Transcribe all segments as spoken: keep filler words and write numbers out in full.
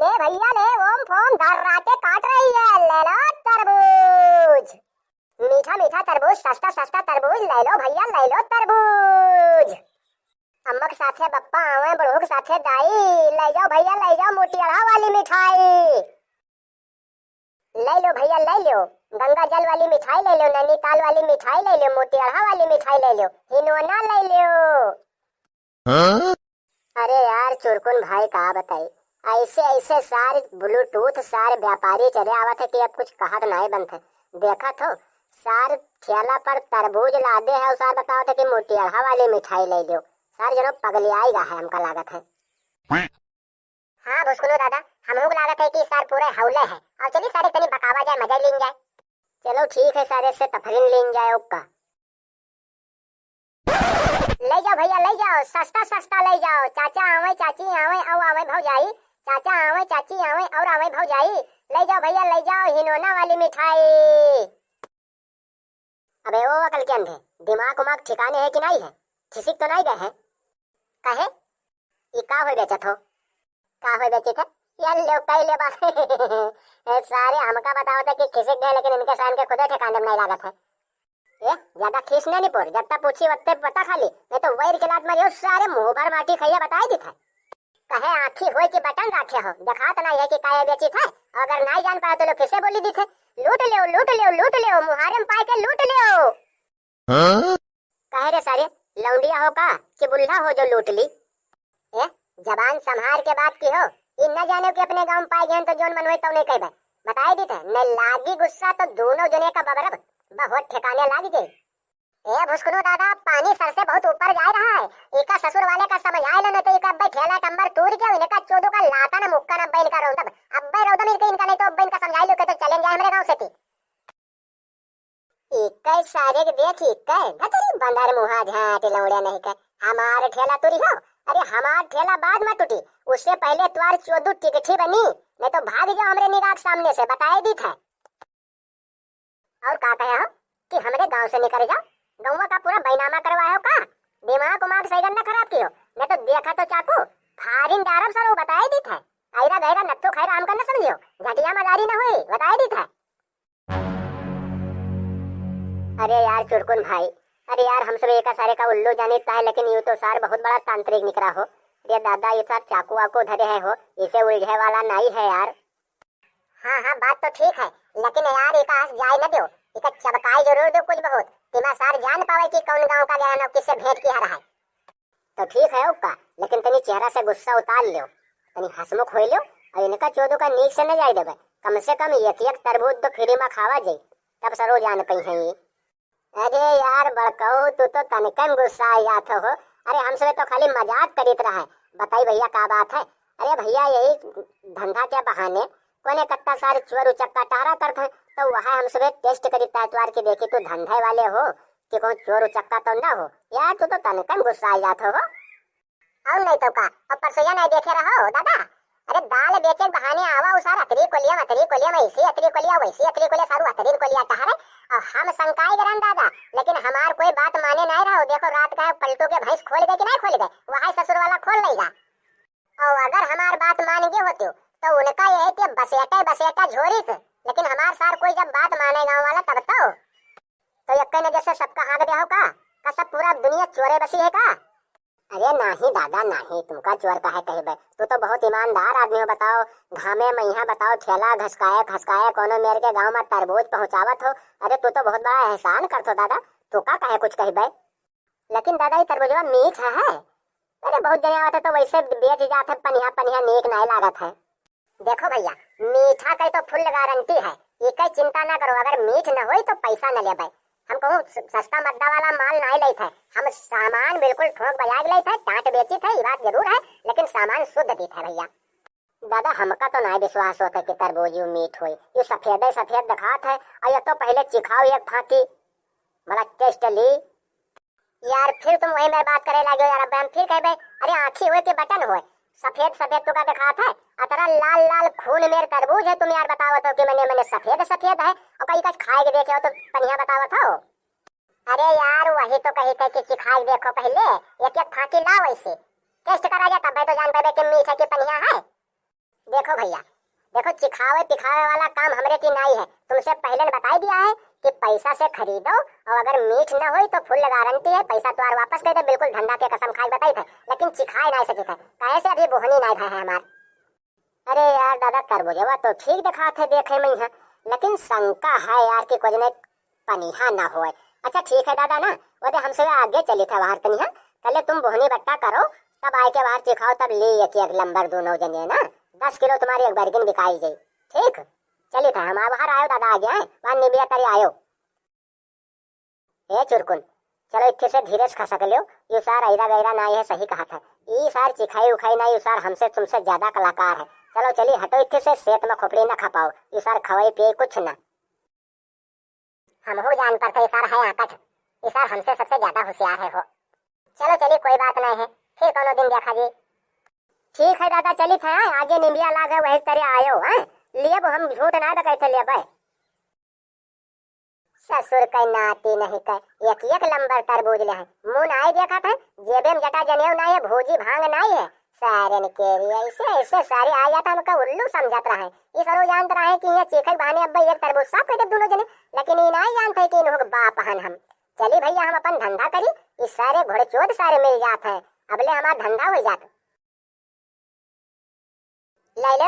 ले भैया ले, ओम फोम धर्राके काट रही है, ले लो तरबूज। मीठा मीठा तरबूज, सस्ता सस्ता तरबूज, ले लो भैया ले लो तरबूज। अम्मा के साथे बप्पा आवे, बुढ़ऊ के साथे दाई, ले जाओ भैया ले जाओ मोटियारा वाली मिठाई। ले लो भैया ले लो, गंगा जल वाली मिठाई ले लो, नैनीताल वाली मिठाई ले लो, मोटियारा वाली मिठाई ले लो, हिनोना ले लो। हाँ? अरे यार चुरकुन भाई का बताई, ऐसे ऐसे सार ब्लूटूथ सार व्यापारी चले आवत है कि अब कुछ कहत नाहीं बनत है। देखत हो सार ठेला पर तरबूज लादे है और सार बतावत है कि मोटियारा वाली मिठाई ले लो। सार जनो पगलियाई गा है हमका लागत है। हाँ भुसकुनो दादा, हमहू के लागत है कि सार पूरे हौले है। और चली सारे तनी बकावा जाए, मजा लीन जाए। चलो ठीक है, सारे से तफरीन लीन जाए ओका। ले जाओ भैया ले जाओ, सस्ता सस्ता ले जाओ। चाचा आवे, चाची आवे, औ आवे भौजाई। चाचा आवे, चाची आवे और आवे भौजाई। ले जाओ भैया ले जाओ हिनोना वाली मिठाई। अबे ओ अकल के अंधे, दिमाग उमाग ठिकाने है कि नाहीं है? खिसिक तो नाहीं गए हैं? कहे? ई का होय बेचत हो? का होय बेचित है? ये लो कई ले बा। ए, सारे हमका बतावत है कि खिसिक गए, लेकिन इनके सारे के खुदे ठिकाने में नाहीं लागत है। ए, ज्यादा खीस नहीं निपोर, जब तक पूछी वत्ते पता खाली, नहीं तो वैर के लात मारियो सारे मुंह भर माटी खैया बताई दित है। कहे आँखी होय कि बटन राखे हो, देखात नाहीं है कि काहे बेचित है, और अगर नाहीं जान पाए तो लोग फिर से बोली दित है, लूट लेओ, लूट लेओ, लूट लेओ, मुहारे में पाए के लूट लेओ। हाँ? काहे रे सारे, लौंडिया हो का कि बुल्हा हो जो लूट ली? ए, जबान संभार के बात की हो, ई न जाने कि अपने गाँव में पाए गए तो जोन मन होए तौने कहबे। बताए दी थे, न लागी गुस्सा तो दोनों जने का बगरब बहुत ठिकाने लाग जाए। ए भुसकुनो दादा, पानी सर से बहुत ऊपर जा रहा है। इका ससुर वाले का समझ आए लो, नहीं तो इका अब्बे ठेला टम्बर तूर के इनका चोदू का लाता न मुक्का न अब्बे इनका रौदब। अब्बे रौदब इनके इनका, नहीं तो अब्बे इनका समझाए लो के तो चले जाए हमरे गाँव से ती। इक्के सारे के देख इक्के, धतरी बंदर मुहा झाट लौड़े नहीं के। हमार ठेला तुरी हो, अरे हमार ठेला बाद में टूटी, उससे पहले तुहार चोदू टिकठी बनी, नहीं तो भाग जाओ हमरे निगाह के सामने से, बताए दी थे। और का कहे हो कि हमरे गांव से निकल जाओ, गौवा का पूरा बैनामा करवाए हो का? दिमाग उमाग सही न खराब कियो, नहीं तो देखा तो चाकू फारिन डारब सरो, बताए दी थे। ऐरा गैरा नत्थू खैरा हमका न समझियो, घटिया मजारी न हुई, बताए दी थे। अरे यार चुरकुन भाई, अरे यार हम सब एका सारे का उल्लू जानित है, लेकिन यू तो सार बहुत बड़ा तांत्रिक निकरा हो। अरे दादा, ये सार चाकू वाकू धरे है हो, इसे उलझे वाला नहीं है यार। हाँ हाँ, बात तो ठीक है, लेकिन यार एका आस जाए न दो, एका चबकाए जरूर दो कुछ बहुत, तिमा सार जान पावे कि कौन गांव का गया न किससे भेंट किया रहा है। तो ठीक है ओका, लेकिन तनी चेहरा से गुस्सा उतार लो, तनी हंसमुख होई लो, और इनका चोदू का नीक से न जाए देबे। कम से कम एक एक तरबूज तो फ्री में खावा जाई, तब सरो जान पई हैं ये। अरे यार बड़कऊ, तू तो तनिकन गुस्सा आ जात हो। अरे हम सबे तो खाली मजाक करीत रहे। बताई भैया का बात है? अरे भैया यही धंधा के बहाने कोने कत्ता सारे चोर उचक्का टहरा करत हैं, तो वह हम सबे टेस्ट करीत है तुआर के देखी तू धंधे वाले हो कि कौन चोर उचक्का तो ना हो। यार तू तो तनिकन गुस्सा आ जात हो। और नहीं तो का, और परसोइया नहीं देखे रहो दादा, अरे दाल बेचे के बहाने आवा उ सार अतरी कोलिया, अतरी कोलिया, वैसी अतरी कोलिया, वैसी अतरी कोलिया, सारू अतरी कोलिया टहरे। और हम संकाई गरन दादा, लेकिन हमार कोई बात माने नहीं रहो। देखो रात का पलटू के भैंस खोल गए कि नहीं खोल गए, वहां ससुर वाला खोल लेगा। और अगर हमार बात मान गए होते तो उनका यही के बसेटा बसेटा झोरी से, लेकिन हमार सार कोई जब बात माने गाँव वाला तब तो तो यक्के नजर से सबका हाँक दे हो का? का सब पूरा दुनिया चोरे बसी है का? अरे नाही दादा नाही, तुमका चोर काहे कहबे? तू तो बहुत ईमानदार आदमी हो। बताओ, घामे मइहाँ बताओ, ठेला घसकाए घसकाए कोनो मेर के गाँव में तरबूज पहुँचावत हो। अरे तू तो बहुत बड़ा एहसान करत हो दादा, तू का काहे कुछ कहबे? लेकिन दादा, ई तरबूजवा मीठ है, है? अरे बहुत जने आवत है तो वैसे बेच जात है, पनिया पनिया नीक नाय लागत है। देखो भैया, मीठा के तो फुल गारंटी है, इके चिंता ना करो, अगर मीठ न होई तो पैसा न लेबै। हम कहूँ स-, सस्ता मद्दा वाला माल नाय लेत है, हम सामान बिल्कुल ठोक बजाय के लेत है, टाट बेचित है, ई बात जरूर है, लेकिन सामान शुद्ध देत है भैया। दादा, हमका तो नाय विश्वास होत है कि तरबूज यू मीठ होई, यू सफेदे सफेद दिखात है, और ये तो पहले चिखाओ एक फांकी, बड़ा टेस्ट ली। यार, फिर तुम वही मेरे बात करे लागे हो यार। अब हम फिर कहबे, अरे आँखी होए के बटन होए, सफेद सफेद तो का दिखात है, अतरा लाल लाल खून मेर तरबूज है। तुम यार बतावत हो कि मने मने सफेद सफेद है, और कहीं कछ खाए के देखे हो तो पनिया बतावत हो। अरे यार, वही तो कही थे कि चिखाई देखो पहले, एक एक फांकी लाओ ऐसे, टेस्ट करा जा, तब तो जान पाबे कि मीठा की पनिया है। देखो भइया, देखो, चिखावे पिखावे वाला काम हमरे ती नाई है। तुमसे पहिले न बताई दिया है कि पैसा से खरीदो और अगर मीठ न होई तो full guarantee है, पैसा तोहार वापस कइ दे, बिल्कुल धंधा के कसम खाई बताई थे, लेकिन चिखाए नाई सकित है, काहे से अभी बोहनी नाई भए है हमार। अरे यार दादा, तरबुजवा तो ठीक देखात है देखे में है, लेकिन शंका है यार कि कुछ नहीं पनिहा ना होए। अच्छा ठीक है दादा ना, वो दे हमसे आगे चली था बाहर तनिहा, पहले तुम बोहनी बट्टा करो, तब आए के बाहर चिखाओ, तब ले एक एक लंबर दोनों जने ना, दस किलो तुम्हारी एक बैरगिन बिकाई जाई। ठीक, चली था हम बाहर आयो दादा, आगे आए, वहाँ निबिया तरी आयो। ए चुरकुन, चलो इत्थे से धीरे से खसक लियो, यू सार ऐरा गैरा नाई है, सही कहा था। ई सार चिखाई उखाई नाई, यू सार हमसे तुमसे ज्यादा कलाकार है। चलो चली हटो इत्थे से, सेत में खोपड़ी ना खपाओ, यू सार खवाई पिए कुछ ना। हमहू जान पर थे, ई सार है आकट, ई सार हमसे सबसे ज्यादा होशियार है हो। चलो चली, कोई बात नहीं है, फिर कोनो दिन देखा जी। ठीक है दादा, चली थे, आगे निंबिया लागे वही तरे आयो है, लिए हम झूठ ना तो कैसे लेबे। ससुर के नाती नहीं के एक एक लंबर तरबूज ले हैं, मुंह नाई देखत है, जेबे में जटा जनेऊ नाई है, भूजी भांग नाई है। सारन के रे, ऐसे ऐसे सारे आ जाता, हमका उल्लू समझत रहे। ई सरो जानत रहे कि ये चीखे के बहाने अब एक तरबूज साफ कर दे दोनों जने, लेकिन ई नाई जानते कि इन्हों के बाप हन हम। चली भइया, हम अपन धंधा करी, ई सारे घोड़े चोद सारे मिल जात है, अबले हमार धंधा हो जात। ले लो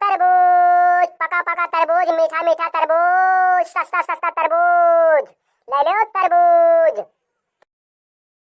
तरबूज, पका पका तरबूज, मीठा मीठा तरबूज, सस्ता सस्ता तरबूज, ले लो तरबूज।